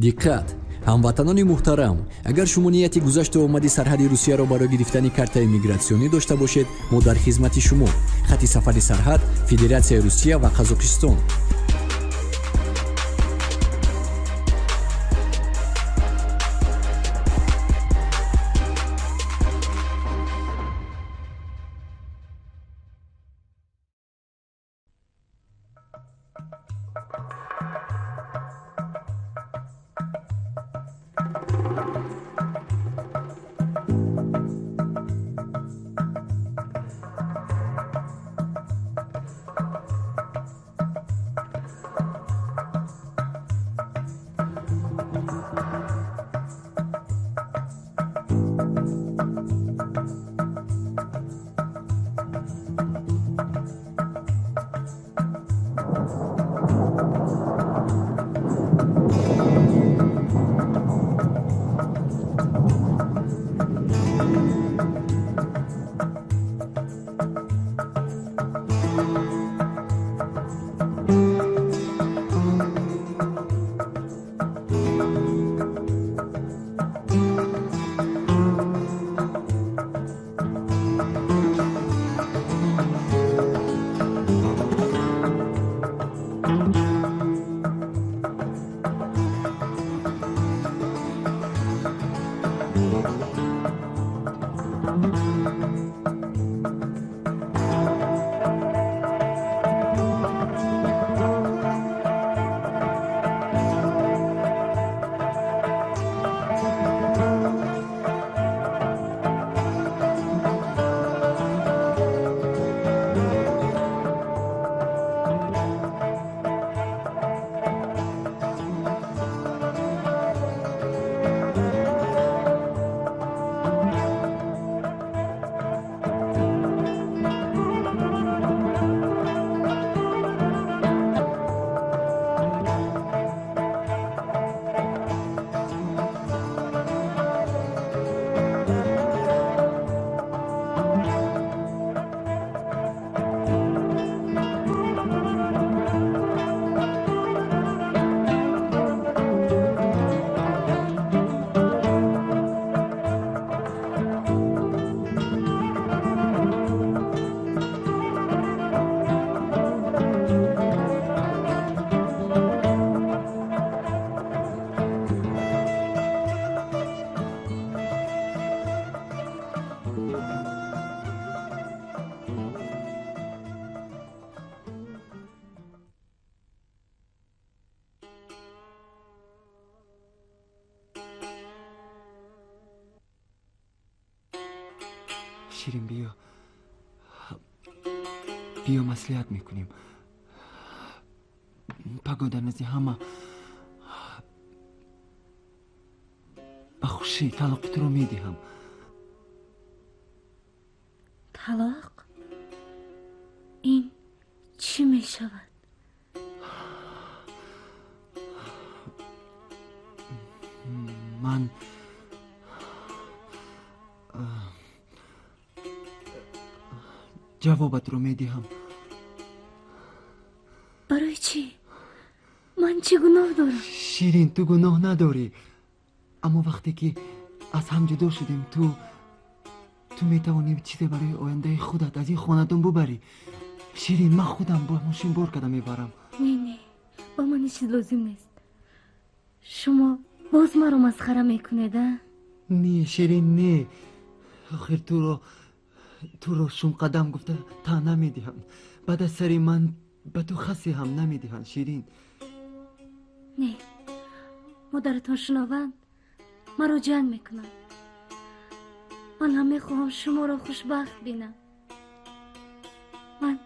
Диққат, ҳамватанони муҳтарам! Агар шумо нияти гузашту омади сарҳади Русияро барои гирифтани картаи мигратсионӣ дошта бошед, мо дар хизмати шумо. Хати сафари сарҳад: Федератсияи Русия ва Қазоқистон. Ширин, биё, биё, маслиҳат мекунем. Паго дар назди ҳама ба хушӣ талоқи туро медиҳам. Талоқ? Ин чӣ мешавад? Ман ҷавобатро медиҳам. Барои чӣ? Ман чӣ гуноҳ дорам? Ширин, ту гуноҳ надорӣ, аммо вақте ки аз ҳам ҷудо шудем, ту метавонӣ чизе барои ояндаи худат аз ин хонадон бубарӣ. Ширин, ман худам бо мошин бор карда мебарам. Не, не, ба ман ҳеҷ чиз лозим нест. Шумо боз маро масхара мекунед, а? Не, Ширин, не. Охир туро шумқадам гуфта таъна медиҳанд. Баъд аз сари ман ба ту хасе ҳам намедиҳанд, Ширин. Не, модаратон шунаванд, маро ҷанг мекунанд. Ман ҳам мехоҳам шуморо хушбахт бинам. Ман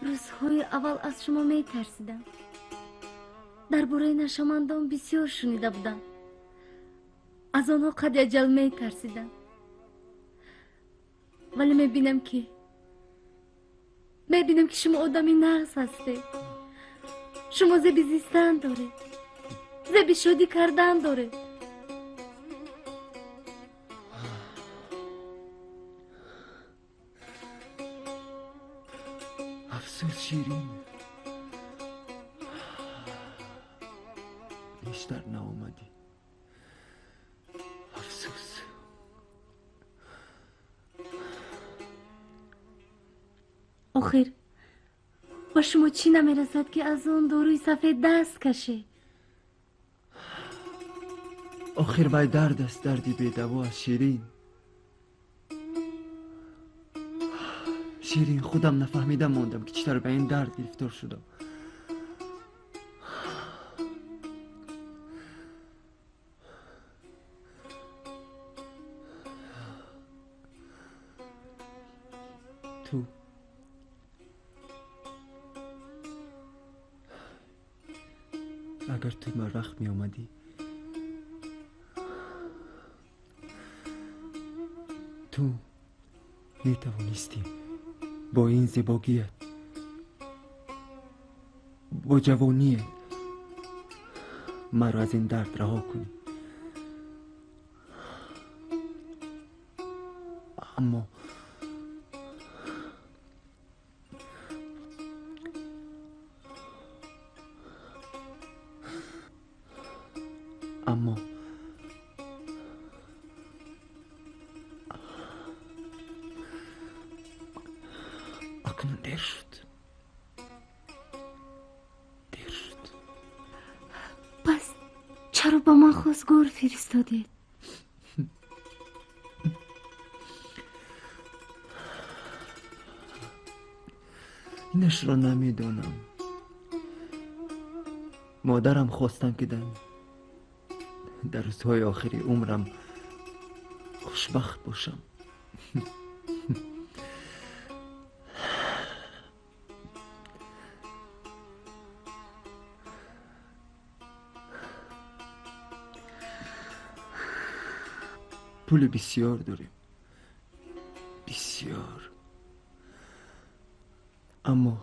рӯзҳои аввал аз шумо метарсидам. Дар бораи нашъамандон бисёр шунида будам. Аз онҳо қадри аҷал метарсидам. Вале мебинам ки шумо одами нағз ҳастед. Шумо зеби зистан доред, зеби шодӣ кардан доред. Афсӯс, Ширин. Пештар наомадӣ? Афсӯс. Охир ба шумо чӣ намерасад, ки аз он доруи сафед даст кашед? Охир вай дард аст, дарди бедаво аст, Ширин. Ширин, худам нафаҳмида мондам, ки чӣ тавр ба ин дард гирифтор шудам. Ту агар ту барвақт меомадӣ, ту метавонистӣ бо ин зебогият, бо ҷавоният маро аз ин дард раҳо кунӣ. Аммо акнун дер шуд, дер шуд. Пас чаро ба ман хостгор фиристодед? Инашро намедонам. Модарам хостанд, ки дар рӯзҳои охири умрам хушбахт бошам. Пули бисёр дорем, бисёр, аммо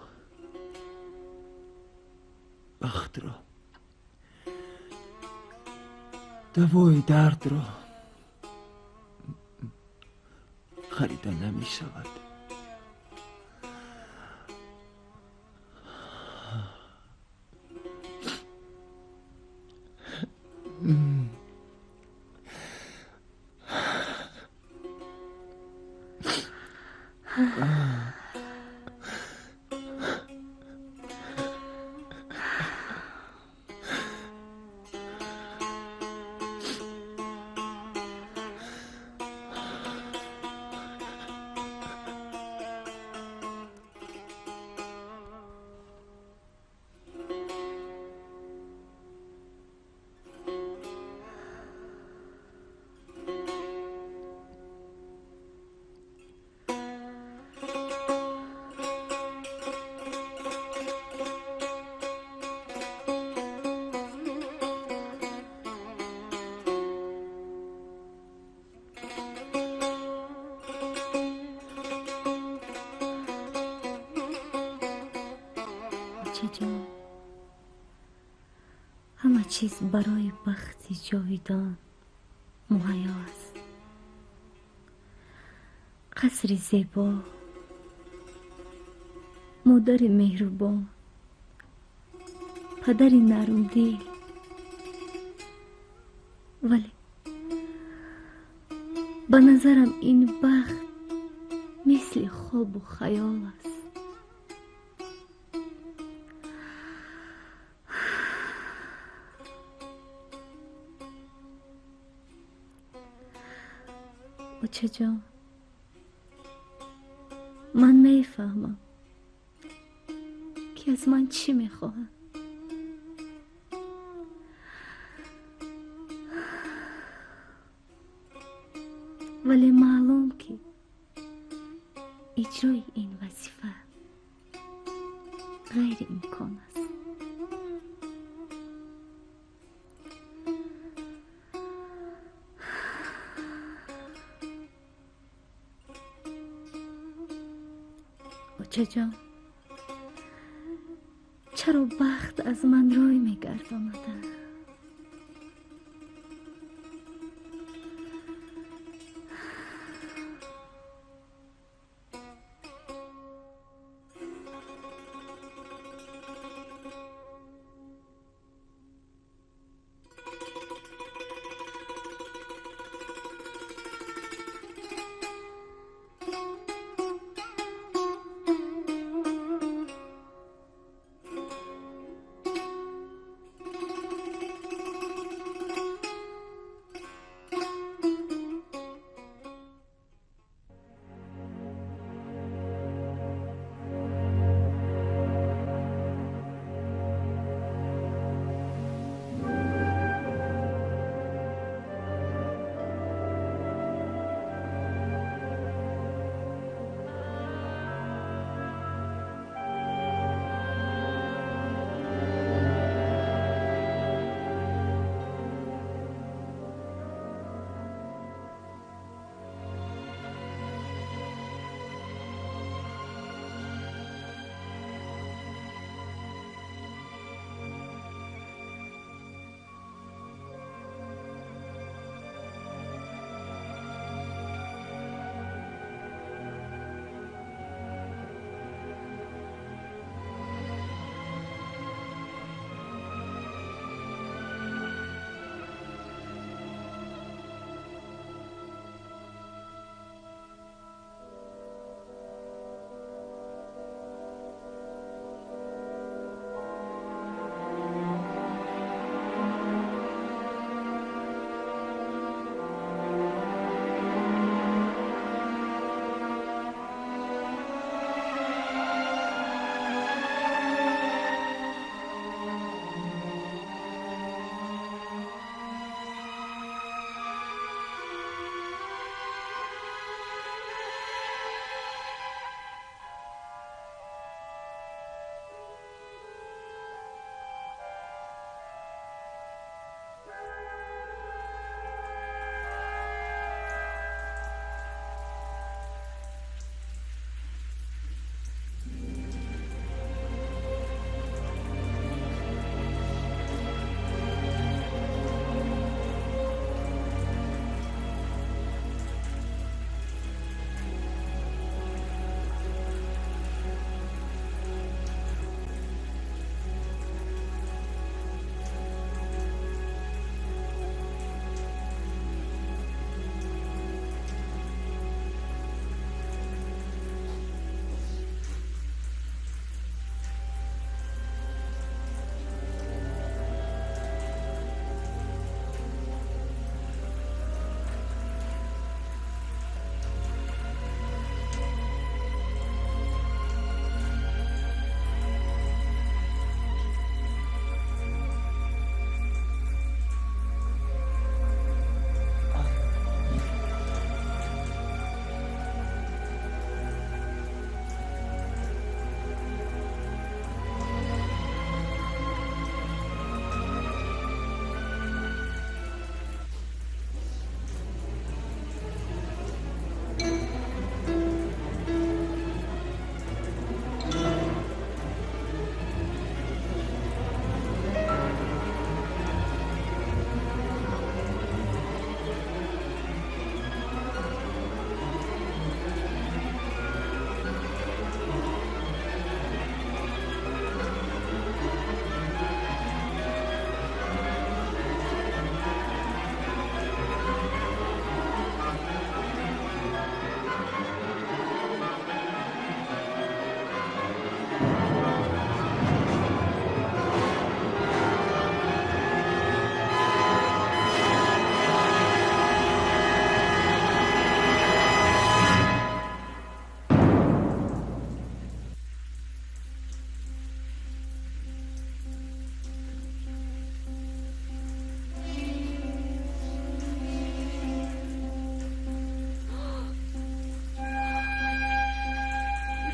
бахтро, давои дардро харида намешавад. Очаҷон, ҳама чиз барои бахти ҷовидон муҳайё аст. Қасри зебо, модари меҳрубон, падари нармдил. Вале ба назарам ин бахт мисли хобу хаёл аст. Очаҷон, ман мефаҳмам, ки аз ман чӣ мехоҳад. Вале маълум, ки иҷрои ин вазифа ғайриимкон аст. Очаҷон, чаро бахт аз ман рӯй мегардонад?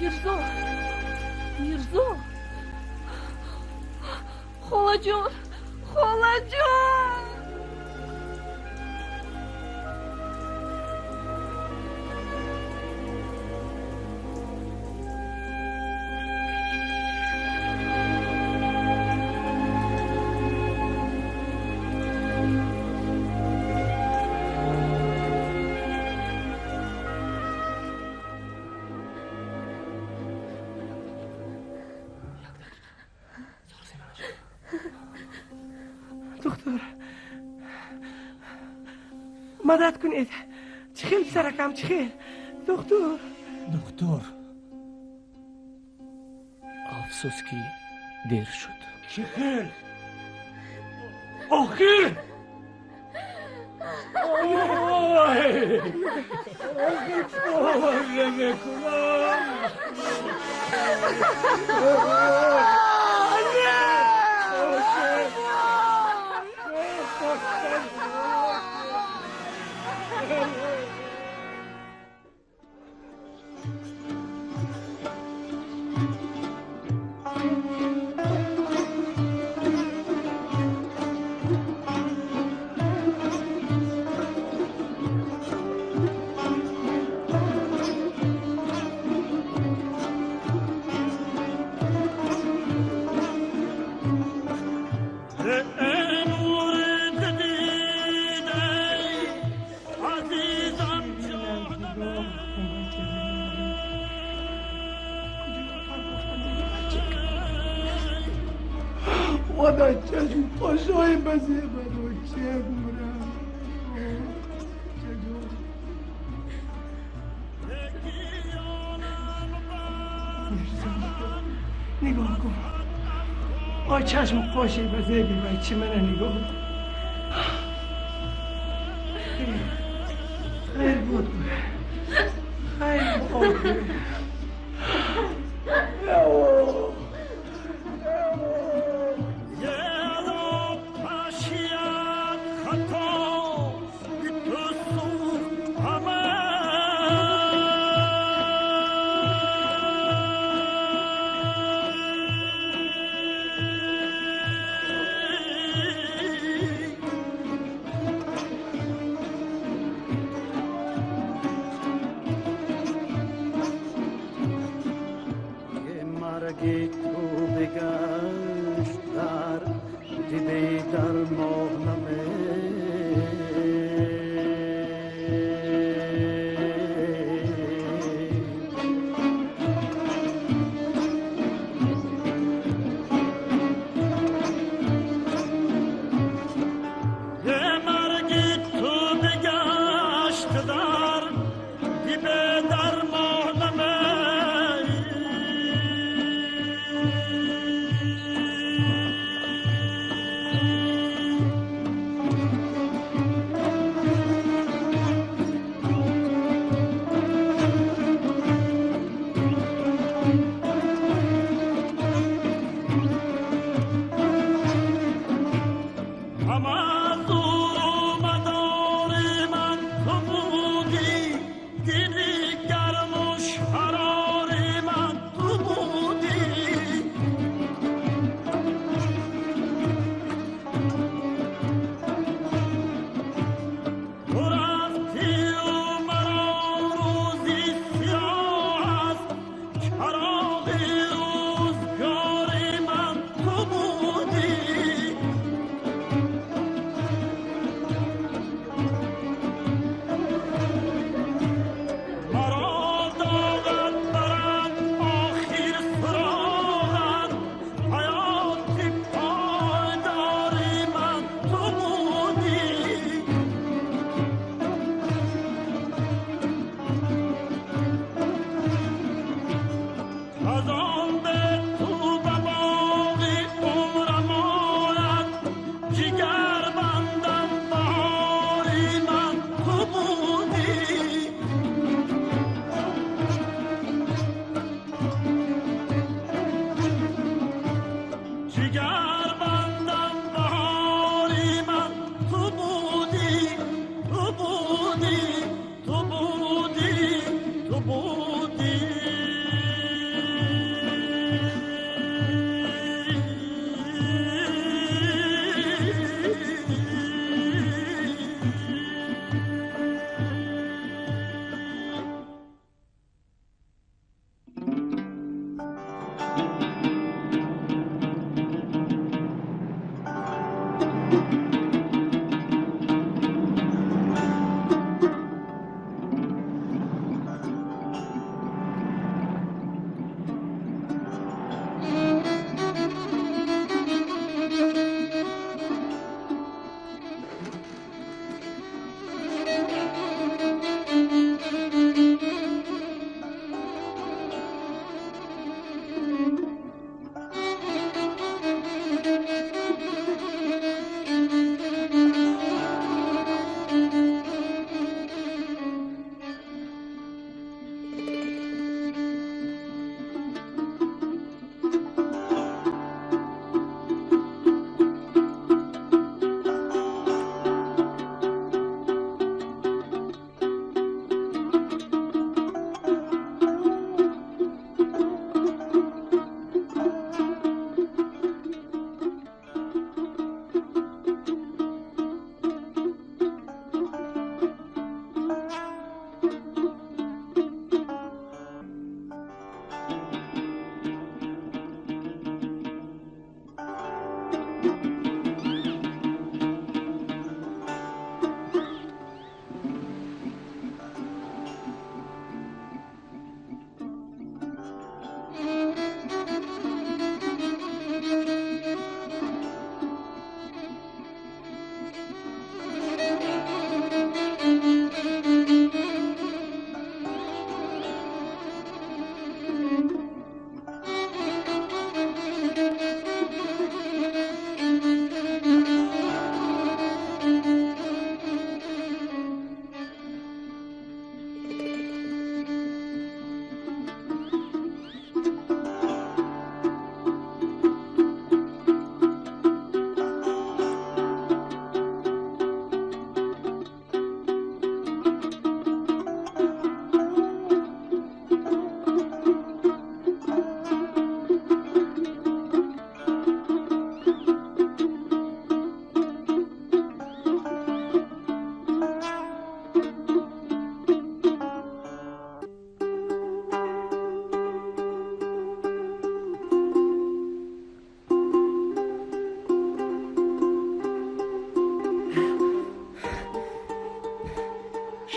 Мирзо, Мирзо, холаҷон, холаҷон. Доктор, мадад кунед. Чӣ хел, писаракам, чӣ хел? Доктор. Доктор, афсӯс, ки дер шуд. Чӣ хел? Охир! Ой! Охир, бовар намекунам. Худо, чашм пошои базе баро чӣ гурам? Нигоҳ кун, ой, чашм қоши ба зеби бачи мана нигоҳ кун. Хайр буд, хайр буд. Марги ту бигашт дар диди дар моҳ наме. Марги ту бигашт дар диби дар моҳ наме.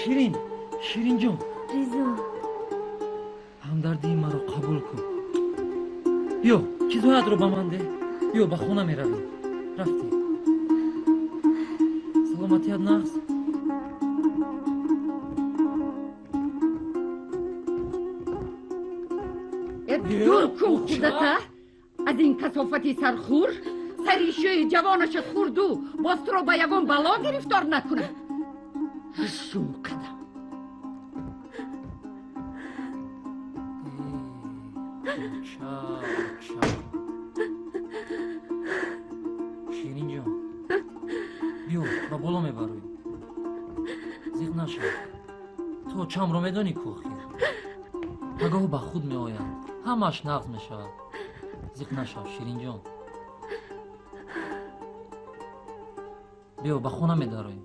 Ширин, Ширинҷон. Ризо. Ҳамдардии маро қабул кун. Биё, чизҳоятро ба ман деҳ. Биё, ба хона меравем. Рафтем. Саломатият нағз? Дур кун худата аз ин касофати сархӯр. Сари шӯи ҷавонаша хӯрду боз туро ба ягон бало гирифтор накунад. Шум қадам. Ширинҷон, биё, ба боло мебароем. Зиқ нашав. Ту очамро медонӣ ку охир. Пагоҳ ба худ меояд. Ҳамааш нағз мешавад. Зиқ нашав, Ширинҷон. Биё, ба хона медароем.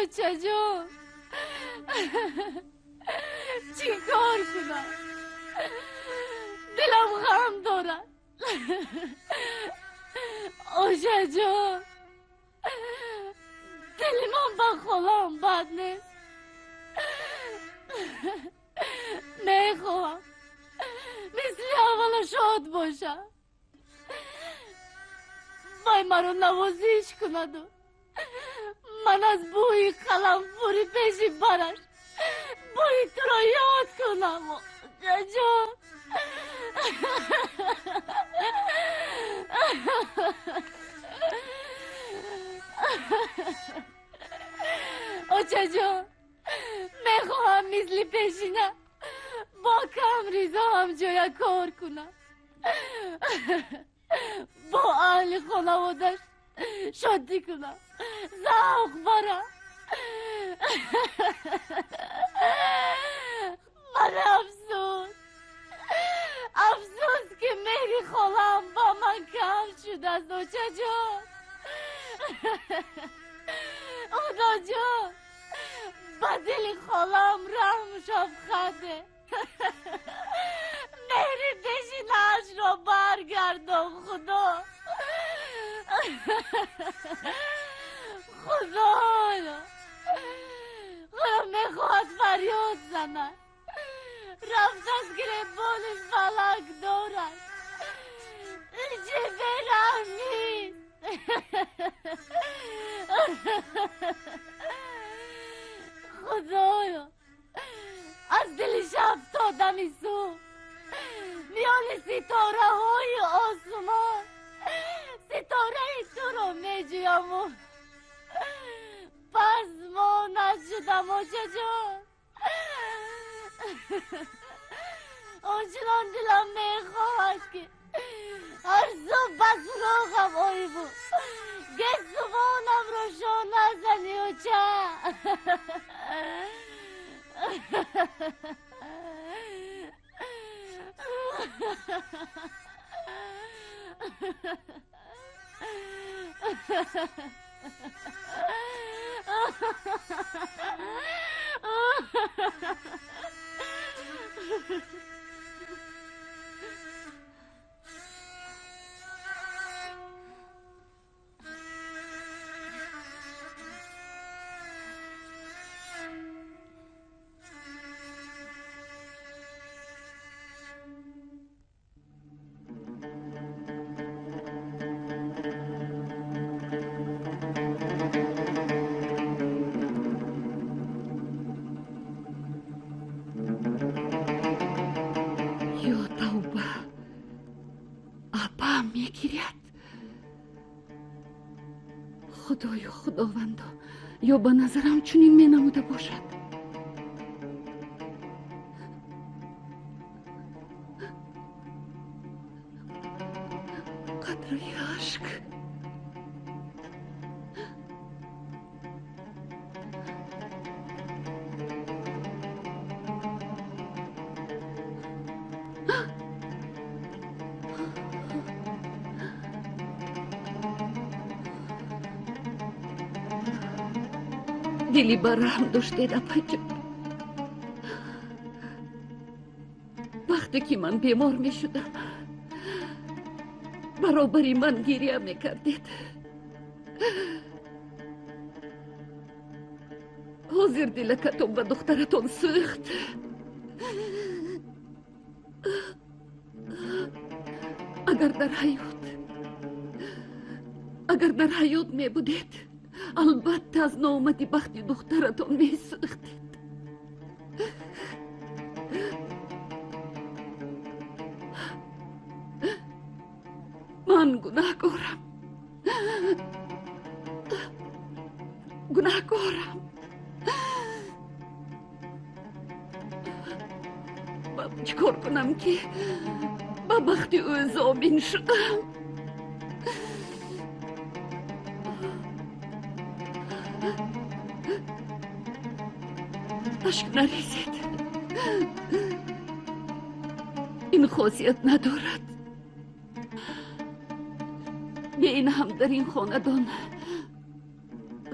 Очаҷон, чӣ кор кунам? Дилам ғам дорад. Очаҷон, дили ман ба холам бад нест. Мехоҳам мисли аввала шод бошам. Вай маро навозиш кунаду ман аз бӯи қаламфури пеши бараш бӯи туро ёд кунам. Очаҷон. Очаҷон, мехоҳам мисли пешина бо кам Ризо ҳамҷоя кор кунам. Бо аҳли хонаводаш шодӣ кунам, завқ барам. Ман афсӯс, афсӯс ки меҳри холам ба ман кам шудааст. Очаҷон, Худоҷон, ба дили холам раҳму шафқат де. Меҳри пешинаашро баргардон, Худо. Худоё, Худо мехоҳад фарёд занад. Рафт аз гиребони фалак дорад. Чӣ бераҳмист. Худоё, аз дили шаб то дами субҳ миёни ситораҳои осмон ситораи туро меҷӯяму пас мо нашудам. Очаҷон, Чунон дилам мехоҳад, ки ҳар субҳ ба суроғам оиву гесувонамро шона занӣ, оча. Худоё, худовандо, ё ба назарам чунин менамуда бошад. Қатраи ашк. Дили бараҳм доштед, апаҷон. Вақте ки ман бемор мешудам, баробари ман гиря мекардед. Ҳозир дилакатон ба духтаратон сӯхт. Агар дар ҳаёт мебудед, албатта аз ноомади бахти духтаратон месӯхтед. Ман гунаҳкорам, гунаҳкорам. Ман чӣ кор кунам, ки ба бахти ӯ зомин шудам? Ашк нарезед, ин хосият надорад. Бе ин ҳам дар ин хонадон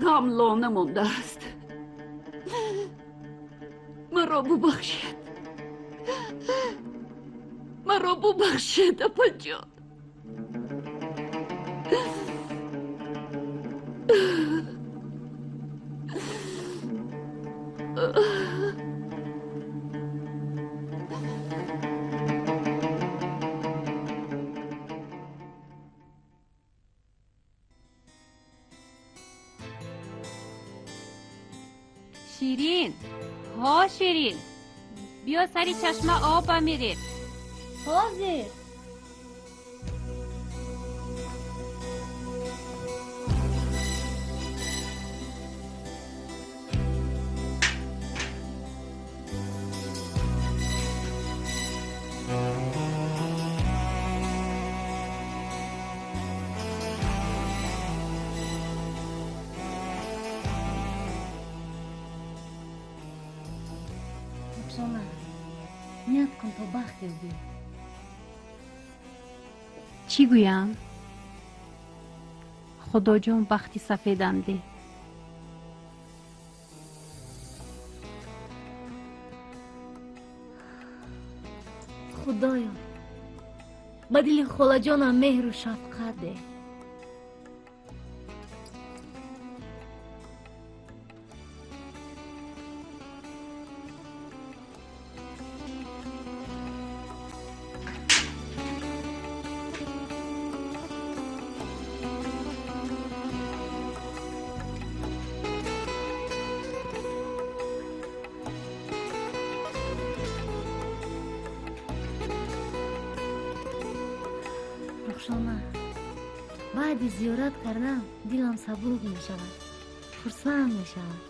ғам лона мондааст. Маро бубахшед, маро бубахшед, апаҷон. Ширин, ҳо Ширин, биё сари чашма об амиред. Ҳозир. Рухшона, ният кун то бахт ёбӣ. Чӣ гӯям? Худоҷон, бахти сафедам деҳ. Худоё, ба дили холаҷонам меҳру шафқат деҳ. Рухшона, баъди зиёрат кардан дилам сабук мешавад, хурсанд мешавад.